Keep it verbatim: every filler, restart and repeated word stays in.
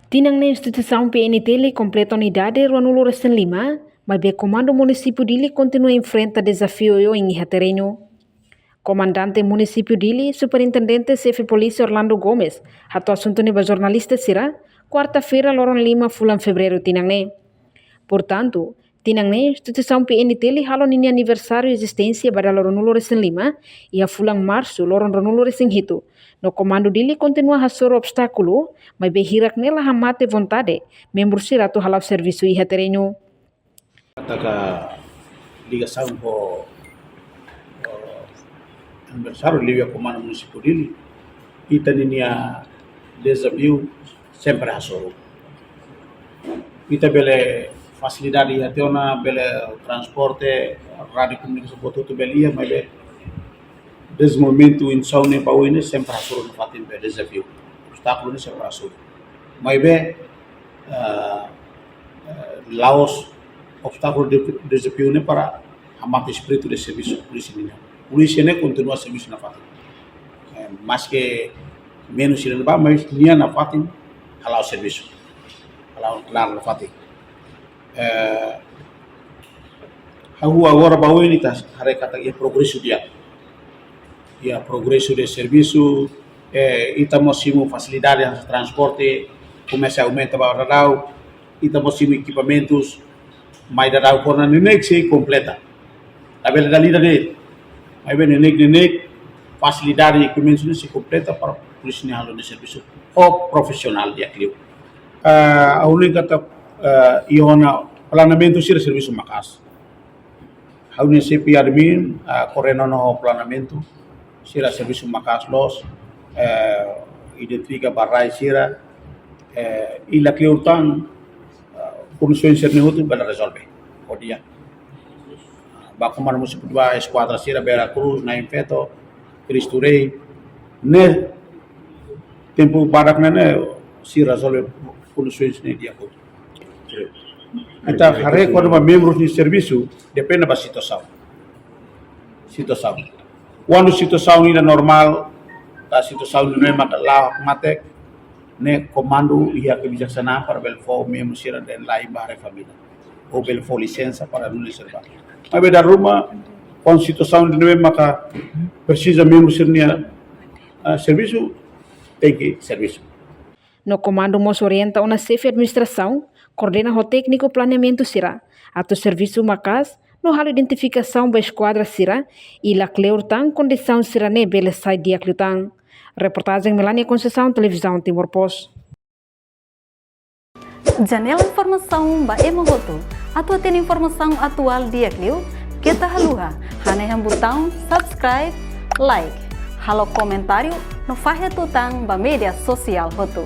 Tinan ne'e instituisaun P N T L kompleta unidade ruanulu-resin-lima, maibé Komandu Munisípiu Dili kontinua enfrenta dezafiu oioin iha terrenu. Komandante Munisípiu Dili, Superintendente Xefe Polísia Orlando Gomes, hato'o asuntu ne'e ba jornalista sira, kuarta-feira loron lima fulan Fevereiru tinan ne'e. Portantu, tinan ne'e instituisaun P N T L halo ninia aniversáriu ezisténsia ba dala ruanulu-resin-lima, iha fulan Marsu loron ruanulu-resin-hitu. No Komandu Dili kontinua hasoru obstákulu, maibé hirak ne'e la hamate vontade membru sira atu hala'o servisu iha terrenu. Taka ligasaun ho, eh, aniversáriu liga Komandu Munisípiu Dili, ita ninia dezafiu sempre hasoru. Ita bele fasilidade iha tiha ona, bele transporte, rádiu komunikasaun, buat hotu bele iha, maibé dezenvolvimentu instituisaun ne'e ba oin ne'e sempre hasoru nafatin, be dezafiu. Obstákulu ne'e sempre hasoru. Maibé, eh, eh, la'ós obstákulu de, dezafiu ne'e para hamate espíritu de servisu polísia nian. Polísia ne'e kontinua servisu nafatin. Eh, maske menus sira ba, mas nia nafatin hala'o servisu. Hala'o klaru nafatin. Eh, ha'u agora ba oin ita haree katak iha progresu di'ak. Iha progresu de servisu, eh, ita mós simu fasilidade transporte, komesa aumenta ba daudaun, ita mós simu ekipamentus, mai daudaun kona neineik sei kompleta. Labele dala ida de'it. Maibé neineik, neineik, fasilidade, ekipamentus ne'e sei kompleta para polísia ne'e halo nia servisu ho profisionál di'ak liu. Ah, ha'u hanoin katak, ah, iha ona planeamentu sira servisu maka'as. Ha'u-nia xefe admin, ah, koordena ona ho planeamentu, sira servisu maka'as loos, eh, identifika ba rai sira, eh, i lakleur tan, ah, kondisaun sira-ne'e hotu bele rezolve ho di'ak. Ba komandu munisípiu ba eskuadra sira Vera Cruz, Nain Feto, Cristo Rei, ne'e tempu badak ne'e, ne'e sira rezolve kondisaun ne'e di'ak hotu. Ita haree kuandu ba membru nia servisu, depende ba situasaun. Situasaun. Kuandu situasaun ida normál, ka situasaun ne'e maka la hamate, ne'e komandu iha kebijaksanaan para bele fó membru sira dehan la'o ba haree família. Ou bele fó lisensa para nulis serba. Maibé dala ruma, kuandu situasaun ne'e maka presiza membru sira-nia, ah, servisu, tenke servisu. No komandu mós orienta ona xefe administrasaun, koordena ho tékniku planeamentu sira, atu servisu maka'as, no halo identifikasaun ba eskuadra sira, i lakleur tan kondisaun sira-ne'e bele sai di'ak liután. Reportajen Melania Conceição, Televizaun Timor Post. Janela informasaun ba ema hotu. Atu hatene informasaun atuál di'ak liu, keta haluha hanehan butaun subscribe, like, halo komentáriu, no fahe tutan ba média sosiál hotu.